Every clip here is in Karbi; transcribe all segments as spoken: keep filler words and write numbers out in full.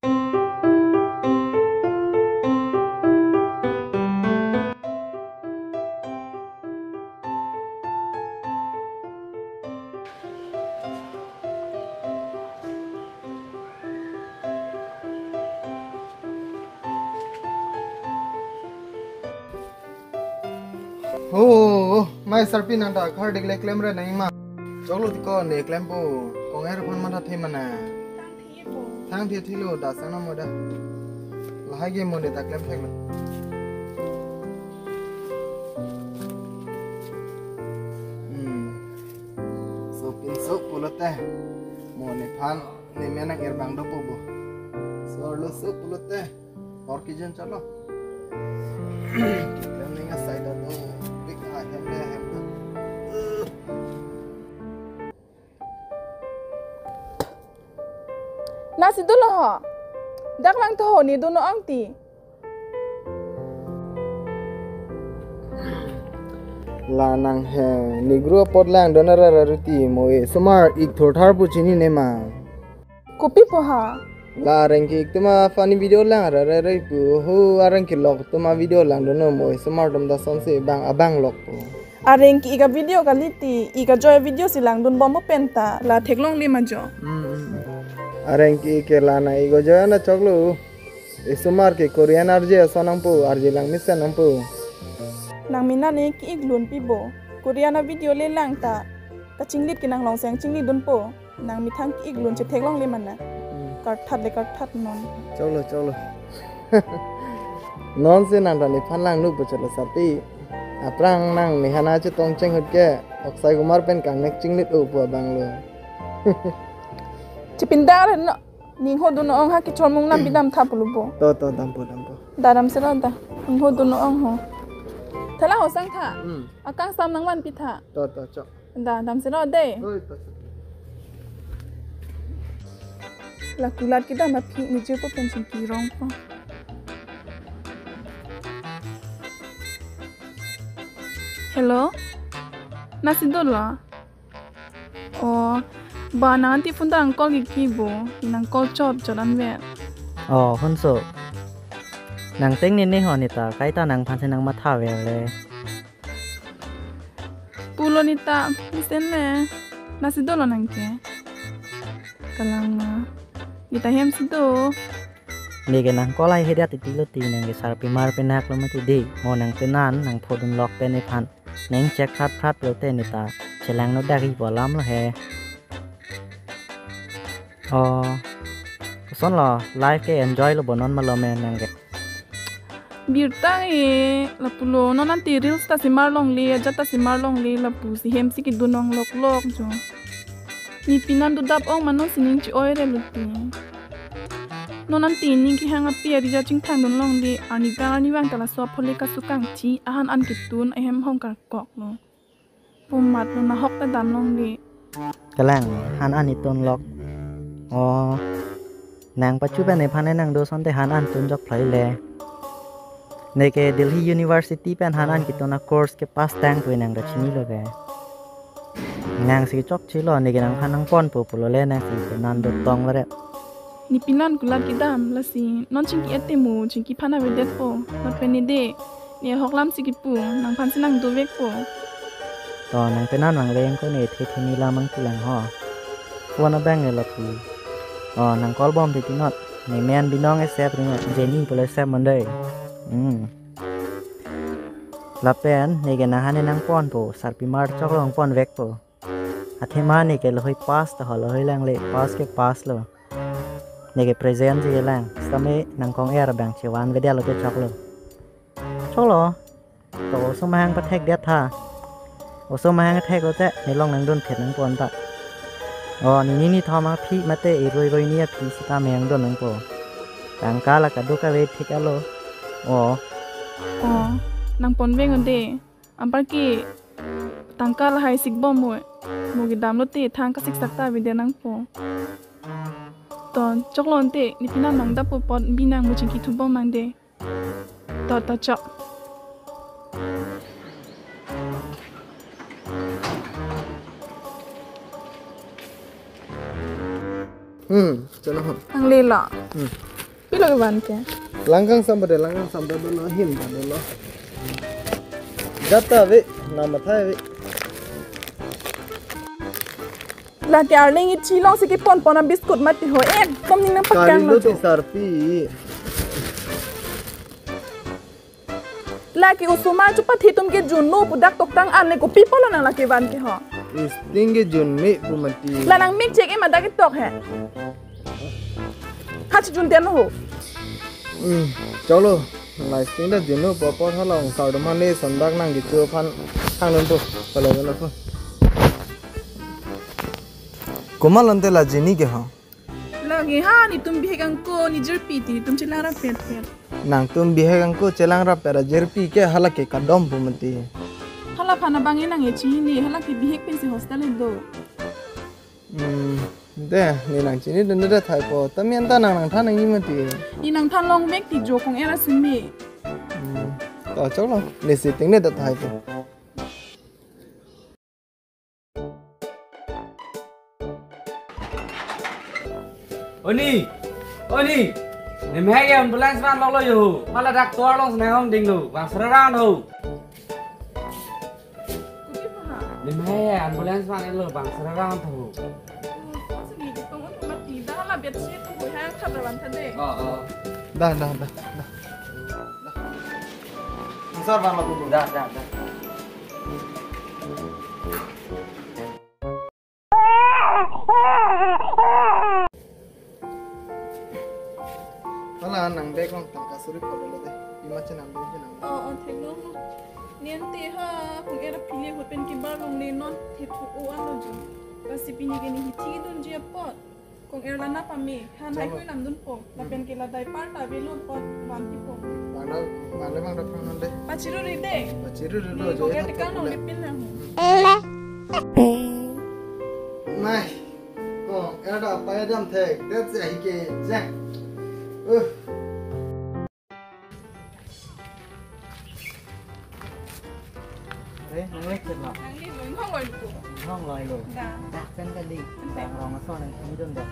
Oh, mai sarpi nang ta khar dik le klem re nang ma. Choklo ti ko ne klempo. Kong er phan matha the mana. Thang thi po. Thang thi thilo da sana mo da. Lahai ke mo ne ta klem thek lo. Hmm. So pinso pulote. Mo nephan nemen nang-er abang dopo bo. So arloso pulote. Or kijen chalo. Kiklem ning asai ta do. Big ahem le ahem ta. Nasi dolo ho. Dak lang to ho ne dono ang ti. La nang he, ne gru apot lang dona ra ra ruti mo e, osomar ik thor thar pu chinine ma. Kopi po ha? La areng ke ik tema funny video lang ra ra ra pu, ho areng ke lok tema video lang dono mo e, osomar atum ta sonsi bang abang lok po. Areng ke ik a video kali ti, ik ajoy video si lang dun bom penta, la theklongle ma jo. Hmm, hmm. Areng ke ik ke la na ik ajoy na choklo. Osomar ke Korean arje ason nangpo, arje lang mesen nangpo. Nang minan ne ke ik lun pi bo. Korean a video le lang ta. Kachinglit ke nang long seng chinglit dun po. Nang methang ke ik lun chetheklongle mana. Hmm. Karthat le karthat non. Choklo, choklo. Non si nang ta nephan lang nuk po choklo sarpi. Aphrang nang ne hana chetong chenghut ke. Akshay Kumar pen kangnek chinglit o pu abang lo. Chepinda re no. Ning ho dun ong ha kechormung lam bidam tha pulubo. To, to, dampo, dampo. Da dam sero da. Ning ho dun ong ho. Thala ho sang tha. Hmm. Akang sam nang van pi tha. To, to, chok. Da dam sero de. Oi, to, chok. La kulat kedam aphi ni jupo pen chingki rong po. Hello? Nasi dolo? Oh, ba nang anti phone ta nang call ke ki bo, nang call chot chot an ver. Oh, honso. Nang tengne ne ho ne ta, kaita nangphan si nang matha ver le. Pulo ne ta, mesen le. Nasi dolo nang ke. Kalang ma. Ne ta hem si do. Ne ke nang call ai heria titi lo ti nang ke sarpimar penak lo mati de. Mo nang penan nang pho dunlok pen nephan. Neng chek phat phat lo te ne ta. Chelang no dak ipo alam lo he. Oh. Koson lo life ke enjoy lo bo non malom e nang ke. Birta e lapulo non anti reels ta si mar longle, ajat ta si mar longle lapu si hem si kedun ong lok lok jo. Ne penan dodap ong ma non si ning chi-oi re lo ti. Non anti ning kehang api arija chingthang dun longle, arni kar arni vang ta laso aphole kasukang thi, ahan an ketun, ahem hong karkok lo. Pumat lo nahok ta dam longle. Kalang, han an itunlok. Oh. Nang pachu pen nephan nang do asonte han an tun jok phlai le. Ne ke Delhi University pen han an ketun a course ke pass tang pu nang ta chinilo ke. Nang si chokchelo, ne ke nangphan nangponpo pulo le nang si penan dotong varet. Ne penan kulat kedam lasi non chingki-et te mo chingki phan avedetpo. Lapen ne de ne ahok lam si kipu, nangphan si nang dovekpo. To nang penan vang leng ko ne the the ni lam ang pulang ho. Phone abang ne lapu. Oh, nang call bom titi not. Ne men Binong e sep ring, Jenny pulo sep mon dei. Hmm. Lapen ne ke nang han ne nangponpo, sarpimar chok long ponvekpo. Athema ne ke lahei pass ta ho, lahei lang le, pass ke pass lo. Ne ke present si lang. Sitame nang kong er abang chevan vedet lo te choklo. Choklo. To oso mahang pathek det tha. Oso mahang thek lo te ne long nang dun phet nangpo anta. Oh, ne ni ni thom aphi mate iroi roi ni aphi sita mahang dun nangpo. Tangka la kaduk kave thik alo. Oh. Oh, nang ponvek un de. Anparke tangka lahai sik bom mo. Mo kedam lo te thang kasik sak ta avedet nangpo. To choklo ante, ne penan nang dap pu apot bi nang mo chingki thu bom nang de. To to chok. Hmm, chalo ho. Nang le lo. Hmm. Pilo kevan ke? Langkang sampai deh, langkang sampai dolo, him dolo. Jata ve, nama thai ve. Lake arleng ichi long si kepon pon a biscuit mati ho. Eh, tom ning nangpakang. Kali lo lo tu. Ti sarpi. Lake osomar chu pathe atum kejun no pu dak toktang an le kopi apotlo nang lake van ke ho. Sting kejun me pu mati. La nang mik chek e ma dak ketok he. Kachijun den ho. Hmm, choklo. Lai sting ta jun no pu apot hala ong sar do mane son dak nang kecho aphan hang non po. Palo na po. Komat lo ante la Jenny ke ho. Lake ha netum bihek angko ne jirpi ti netum chelang rap pet pet. Nangtum bihek angko chelang rap pet a jirpi ke hala ke kadom pu mati. Hala aphan abang e nang e chini, hala ke bihek pensi hostel e do. Hmm, deh, ne nang chinidunde thai po. Tame anta nang nangthan nangji mati. Ne nangthan long vek ti jo kong-er asimi. Hmm, to choklo. Ne si ting ne ta thai po. Oni, Oni, ne mehek ambulance van lok lo jo. Hala dak tovar along si nanghong dinglo, bang sera ra-an ho. Kopi pha? Ne mehek ambulance van lo, bang sera ra-an ho. Oh, sini di tong un mati dah la bet si tu hai khat ra van tha de. Oh, oh. Dah, dah, dah, dah. Dah. Sar van lo. Dah, dah, dah. Hala nang bag along tangka suri pho dolo deh. Ima chenam dun chenam. Oh, oh, theklong. Ne ante ha kong-er aphi le ahut pen kebar longle non thethu o-an lo jo. Lasi pini ke ne hithi dunji apot kong-er la nangpame. Han hai khui nam dunpo. Lapen ke la diaper ta avelo apot vanpipo. Bang da, bang le bang da pang non deh. Pachiru ri deh. Pachiru ri lo jo. Kong-er tekang nang lipin nang. Mai. Kong-er ta pai dam thek. That's it, hi ke. Ja. Uh. Eh, nang lek chet lo? Nang lek lo, inghong lo ipu. Inghong lo ilo. Da. Dak pen kali. Ante. Bang rong aso nang thum dun dak.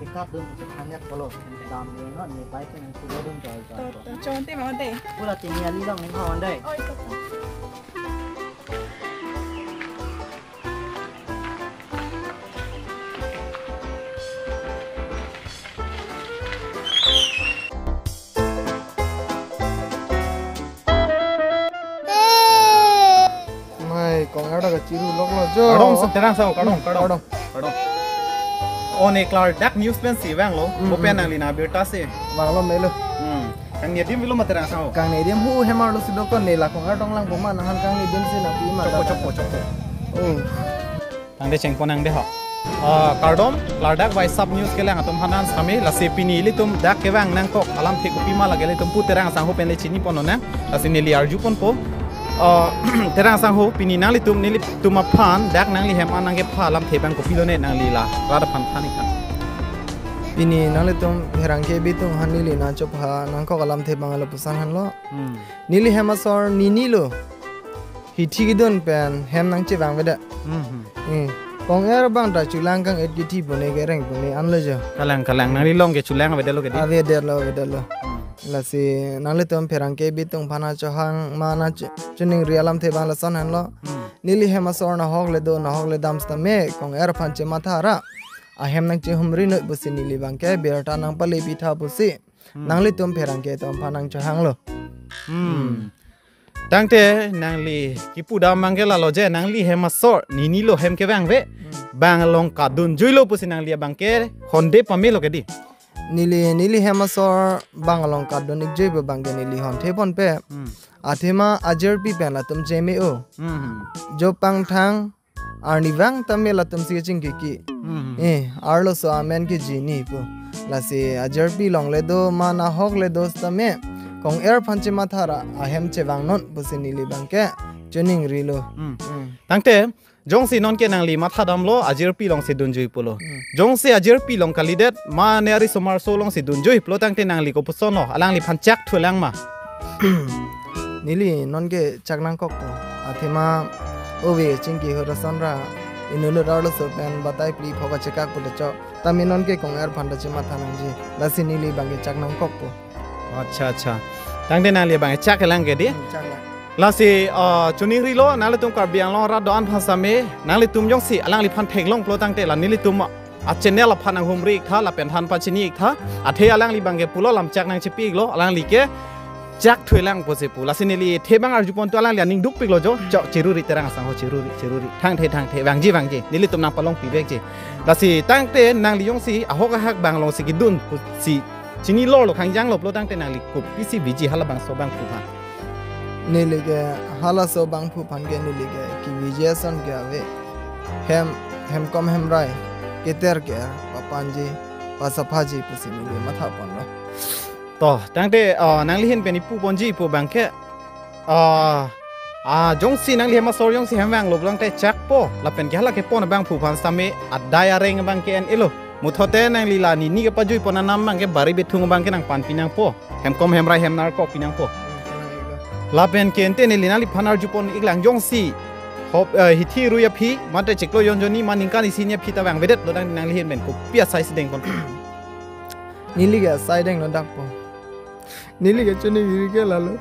Pick up dun tu thang yak polo. Dam ni no, ne bike nang sudah dun joi joi. To, to, chonte ma ante. Pula tini ali long inghong dai. Oi, to, to. Mai, kong-er ta kachiru lok lo jo. Kardom, Terang Saho, kardom, kardom. Kardom. Kardom. O ne klardak news pensi vanglo, hmm, bo pen, hmm, nangli nang birta si. Vanglo melo. Hmm. Kangni adim avelo ma Terang Saho? Kangni adim hu hem arlo si dokon ne la kong-er tong lang poma nanghan kangni adim si nangpi ma. Chokpo, chokpo, chokpo. Oh. Tangte chengpon nang dei ho. Ah, kardom, klardak Vaisap News kelang atum aphan nang sami, lasi pini ilitum dak kevang nangkok alamthe kopima lake ilitum pu Terang Saho pen le chinipon nang, lasi neli arjupon po. Ah, Terang Saho, pini nanglitum, nelitum aphan dak nangli hem an nangkepha alamthe abang kopilo ne, nangli la rat aphan than ik tha. Pini nanglitum pherangke abitung aphan neli nangchepha nangkok alamthe abang lapuson henlo. Hmm. Neli hem asor Nini lo. Hithi kedun pen hem nangchevang avedet. Hmm, hmm. Hmm. Kong-er abang ta chulang kang-et kithi pune kereng pune an lo jo. Kalang, kalang. Nangli along ke chulang avedet lo ke dei? Avedet lo, avedet lo. Hmm. Lasi nanglitum pherangke abitung aphan nangchohang ma nang chu-, choningri alamthe abang lason henlo. Hmm. Neli hem asor nahok le do, nahok le dam sitame kong-er aphan chematha ra ahem nangchehumri noi pusi neli abang ke birta nangpale pitha pusi. Hmm. Nanglitum pherangke atum aphan nangchohanglo. Hmm. Hmm. Tangte nangli kipu dam abang ke lalo je, nangli hem asor Nini lo hem kevang ave. Hmm. Bang along kadun juilo pusi nangli abang ke honde pamelo ke dei? Neli, neli hem asor bang along kadun ik jui pu abang ke neli honthepon pe. Hmm. Athema ajirpi pen latum cheme o. Hmm. Jo pangthang arnivang tame latum si kachingki ki. Hmm. Eh, arloso amen ke Jenny pu. Lasi ajirpi longle do ma nahok le do sitame kong-er aphan chematha ra ahem chevang non pusi neli abang ke choningrilo. Hmm. Hmm. Tangte jongsi non ke nangli matha damlo ajirpi along si dunjui pulo. Hmm. Jongsi ajirpi along kalidet ma ne ari osomar aso along si dunjui pulo tangte nangli kopuson lo, alangliphan chak thulang ma? Neli non ke chak nangkok to. Athema ove chingki ahut ason ra inut arloso pen batai phli pho kachekak pu ta chok. Tame non ke kong-er aphan ta chematha nangji. Lasi neli abang ke chak nangkokpo. Accha, accha. Tangte nangli abang chak kelang ke dei? Hmm, chak lang. Lasi, ah, choningrilo, nanglitum Karbi Anglong arat do-an aphan sitame, nanglitum jongsi alangliphan theklong pulo tangte la nelitum a-channel aphan nanghumri iktha, lapen than pachini iktha, athe alangli abang ke pulo lam chak nangchipi iklo, alangli ke chak thuilang pusi pu. Lasi neli the abang arjupon tu alangli aning dukpiklo jo, chok chiruri Terang asangho chiruri, chiruri. Thangthe, thangthe, vangji, vangji. Nelitum nangpalongpi vekji. Lasi tangte nangli jongsi ahok ahak abang alongsi kedun pusi chini lorlo khangjanglo pulo tangte nangli kopisi biji halabangso abangphu aphan? Neli ke halaso abangphu aphan ke neli ke keviji ason ke ave. Hem, hemkom hemrai, keter ke-er, papanji, pasaphaji pusi neli mathaponlo. To, tangte, ah, nangli ahin pen ipuponji pu abang ke, ah, ah, jongsi nangli hem asor jongsi hem vanglo pulo tangte chakpo, lapen ke hala kepon abangphu aphan sitame adai areng abang ke en-elo. Muthote nangli la nini kepajuipon anam abang ke bari bithung abang ke nangpanpi nangpo. Hemkom hemrai hem nar kokpi nangpo. Lapen ke ante neli nangliphan arjupon iklang jongsi hop, eh, hithi rui aphi, mate chiklo jon jonni, ma ningkan isi ni aphi ta vangvedet lo tangte nangli ahin pen kopi asai si dengpon? Neli ke asai denglo dakpo. Neli ke choningri ke lalo.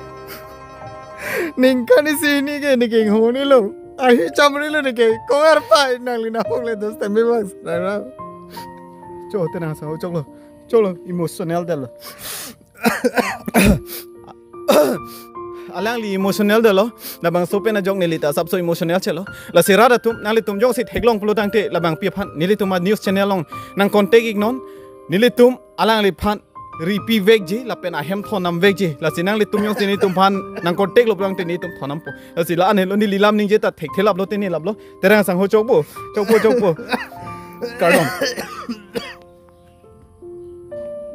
Ningkan isi ni ke neke inghonelo. Ahi chamrilo neke. Kong-er pai nangli nahok le dos tame bang sarara. Cho Terang asangho choklo. Choklo, emotional detlo. Alangli emotional detlo. Labangso pen ajok neli ta asapso emotional chelo. Lasi rat atum, nanglitum jongsi theklong pulo tangte labangpi aphan nelitum a-news channel along nang contact iknon. Nelitum alangliphan ripi vekji, lapen ahem thonam vekji. Lasi nanglitum jongsi nelitum aphan nang contact lo pulo tangte nelitum thonnampo. Lasi la-an henlo, neli lam ningje ta thekthe laplo te ne laplo. Terang asangho chokpo, chokpo, chokpo. Kardom.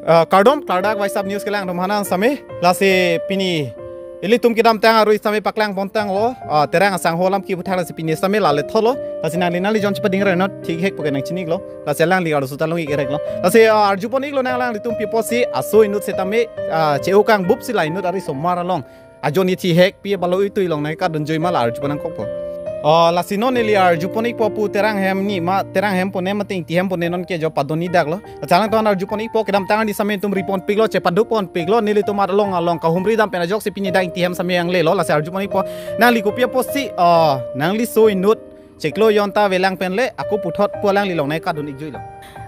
Ah, kardom, klardak Vaisap News kelang atum aphan sitame. Lasi pini ilitum kedamtang arui sitame paklangpontanglo. Ah, Terang asangho alam kipu thak lasi pini sitame lale thotlo. Lasi nangli nangli jon chepading reno thik hek pu ke nangchini iklo. Lasi alangli arloso ta long ik-ereklo. Lasi, ah, arjupon iklo nang alanglitum pi apotsi aso inut setame, ah, che-o kangbupsi la inut ari osomar along ajon ithi hek pi balo itu ilong nangkadunjui ma la arjupon nangkokpo. Oh, lasi non neli arjupon ikpo pu Terang hem ni ma Terang hem pone mate Ingti hem pone non ke jo padon ni daklo. Lasi alangtum arjupon ikpo kedamtang arni sitame itum riponpiklo, chepadukponpiklo, nelitum along along kahumri dam pen ajoksi pini dak Ingti hem sitame yanglelo. Lasi arjupon ikpo, nangli kopi apotsi, oh, nangli so inut chiklo jon ta avelang pen le ako puthot pu alangli along nangkadun ikjuilo?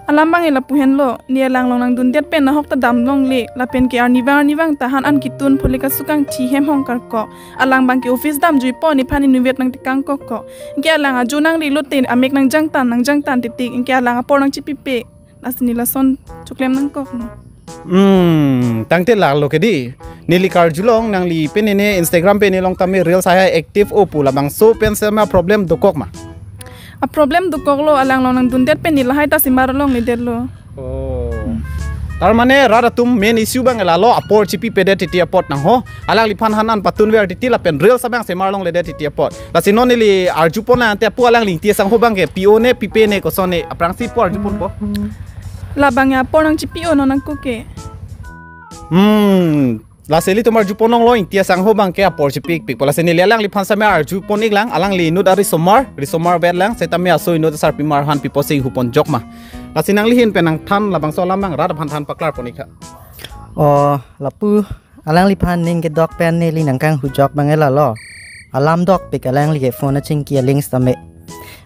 Alam abang ke lapu henlo, ne alang along nangdundet pen nahok ta damlongle, lapen ke arnivang arnivang ta han an kitun phole kasukang thi hem hong karkok. Alang abang ke office damjuipo, nephan inutvet nangtekang kokkok. Anke alang ajo nangrilo te amek nangjangtan, nangjangtan titik. Anke alang apor nangchipipe. Lasi ne lason choklem nangkoklo. Hmm, tangte lalo ke dei. Neli karjulong nangli pen ne Instagram pen ne along tame reels hai active-o pu, labangso pen sitame problem dokok ma? A-problem dokoklo, alang along nangdundet pen ne lahai ta simar longledetlo. Oh. Tar mane rat atum main issue abang lalo apor chipipedet titi apot nangho. Alangliphan han an patunver titi lapen reels abang simar longledet titi apot. Lasi non neli arjupon nang ante apu alangli Ingti asangho abang ke pi-o ne pipe ne koson ne aphrangsi pu arjuponpo? Labang ke apor nangchipi-o non ako ke. Hmm. Lasi ilitum arjupon longlo Ingti asangho abang ke apor chipipikpo. Lasi neli alangliphan sitame arjupon iklang, alangli inut ari osomar, ri osomar vet lang, setame aso inut asarpimar aphan pi apotsi inghupon jok ma. Lasi nangli ahin pen nangthan labangso alam abang rat aphan than paklarpon ik tha. Oh, lapu alangliphan ning kedok pen neli nangkanghu jok abang lalo. Alam dokpik alangli ke phone achingki aling sitame.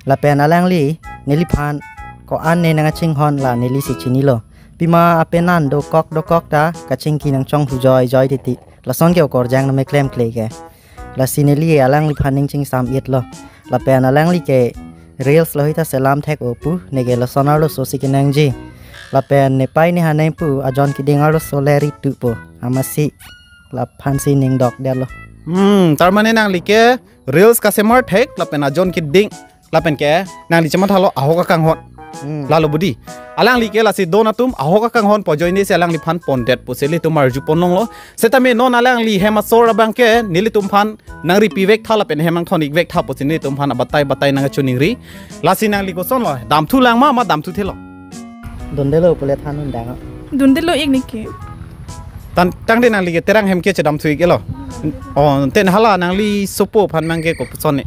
Lapen alangli neliphan ko-an ne nangkachinghon la neli si chinilo. Pima apenan dokok dokok ta kachingki nangchonghu joijoi titi. Lason ke okorjang name klemkle ke. Lasi neli alangliphan ning chingsam-itlo. Lapen alangli ke reels lo hita selam thek-o pu, neke lason arloso si kenangji. Lapen nepei ne haneng pu ajon keding arloso le ri tupo. Amatsi laphansi ning dokdetlo. Hmm, tar mane nangli ke reels kasemar thek lapen ajon keding lapen ke nangli chemathalo ahok akanghon. Hmm. Lalo budi. Alangli ke lasi don atum ahok akanghon pu ajoine si alangliphan pondet pusi ilitum arjupon longlo. Setame non alangli hem asor abang ke nelitum aphan nangripi vek tha lapen hem angthon ik vek tha pusi nelitum aphan abatai batai nangchoningri. Lasi nangli kosonlo, damthu lang ma, ma damthu thelo? Dundelo pule than undang. Dundelo ik neke. Tan tangte nangli ke Terang hem ke chedamthu ik-elo. Oh, ten hala nangli sopo aphan abang ke kopuson ne?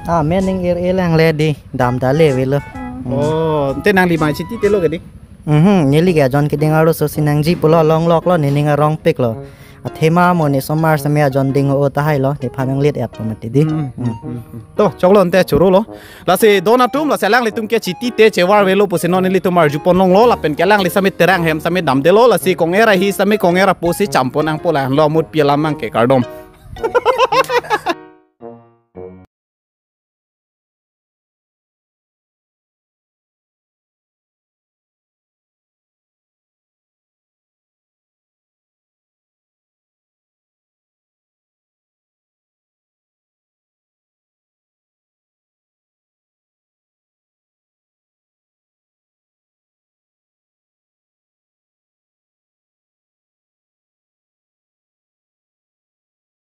Ah, men ning ir-e lang le di, damde le avelo. Hmm. Oh, te nangli mai chiti te lo ke di? Mhm, neli ke ajon keding arloso si nangji pulo, longlok lo, nening arong pik lo. Athema mo ne somar same ajon ding o tahai lo, nephan nanglit et po mati di. Hmm, hmm, hmm, hmm. To, choklo ante choro lo. Lasi don atum, lasi alanglitum ke chiti te chevar avelo pusi non nelitum arjupon longlo, lapen ke alangli same terang hem same damde lo, lasi kong-er ahi same kong-er apo si champon nangpo, la-an lo mut pi alam abang ke, kardom.